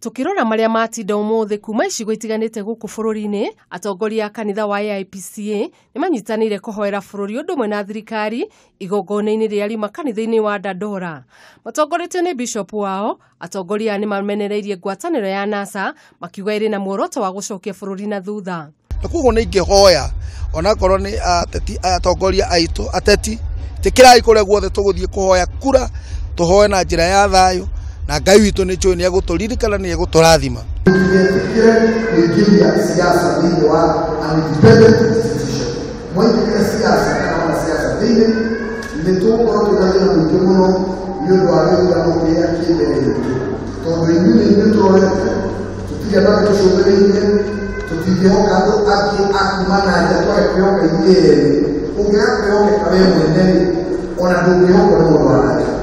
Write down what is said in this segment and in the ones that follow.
Tukirora maria matinda umuthi kuma icigo itiganite guku bururi-ini, atongoria a kanitha wa AIPCA nimanyitanire kuhoera bururi undu umwe na thirikari igongona-ini riria riuma kanitha-ini wa Dandora. Matongoretio ni bishop wao, atongoria aya nimamenereirie ngwataniro ya NASA makiuga iri na muoroto wa gucokia bururi na thutha. Na koguo nĩ ingĩhoya onakorwo nĩ ateti atongoria aitũ ateti tĩkĩrai kũrĩa guothe tũgũthiĩ kũhoya kura tũhoe na njĩra ya thayũ na Ngai witũ nĩ njũĩ nĩ egũtũririkana nĩ egũtũrathima. Tũtigetĩkĩre kũingĩria siasa thĩinĩ wa an independent institution. Mwaingĩria siasa kana wanasiasa thĩinĩ nĩ tũgũkorwo twĩna thĩna mũingĩ mũno nĩ ũndũ wa gĩthurano kĩrĩa kĩ mbere itũ, tondũ inyuĩ nĩ inyuĩ tũrorete, tũtirĩ andũ angĩ tũcũthĩrĩirie, tũtingĩhoka andũ angĩ a kuma na nja twage kwĩhoka ithuĩ ene. Ũngĩaga kwĩhokeka we mwene rĩ, ona ndũngĩhokwo nĩ mũndũ wa na nja.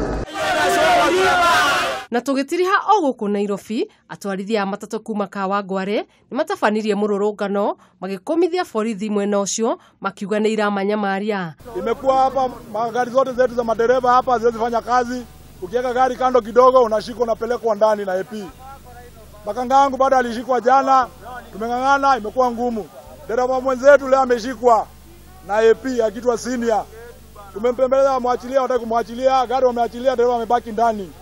Na tugitiriha o guku Nairobi, atwarithia a matatũ kuma Kawangware nimatabanirie mururungano magikumithia borithi mwena ucio makiuga ni iramanyamaria. Imekuwa hapa magari zote zetu za madereva hapa haziwezi fanya kazi. Ukiweka gari kando kidogo unashikwa unapelekwa ndani na AP. Makanga yangu bado alishikwa jana, tumeng'ang'ana imekuwa ngumu. Dereva mwenzetu leo ameshikwa na AP akitwa senior. Tumempembeleza amwachilie, hataki kumwachilia, gari wameachilia, dereva amebaki ndani.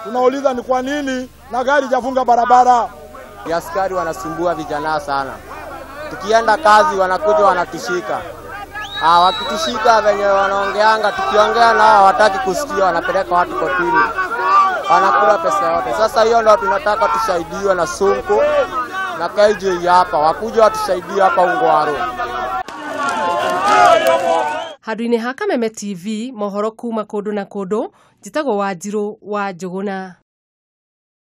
Tunauliza ni kwa nini na gari hajafunga barabara. Askari wanasumbua vijana sana. Tukienda kazi wanakuja wanatushika. Wakitushika venye wanaongeanga, tukiongea nao hawataki kusikia, wanapeleka watu kotini. Wanakula pesa yote. Sasa hiyo ndio tunataka tusaidiwe na Sonko na KJ hapa, wakuja watusaidie hapa Ungwaro. Handu-inĩ ha Kameme TV, mohoro kuma kũndũ na kũndũ, njĩtagwo Wanjirũ wa Njũgũna.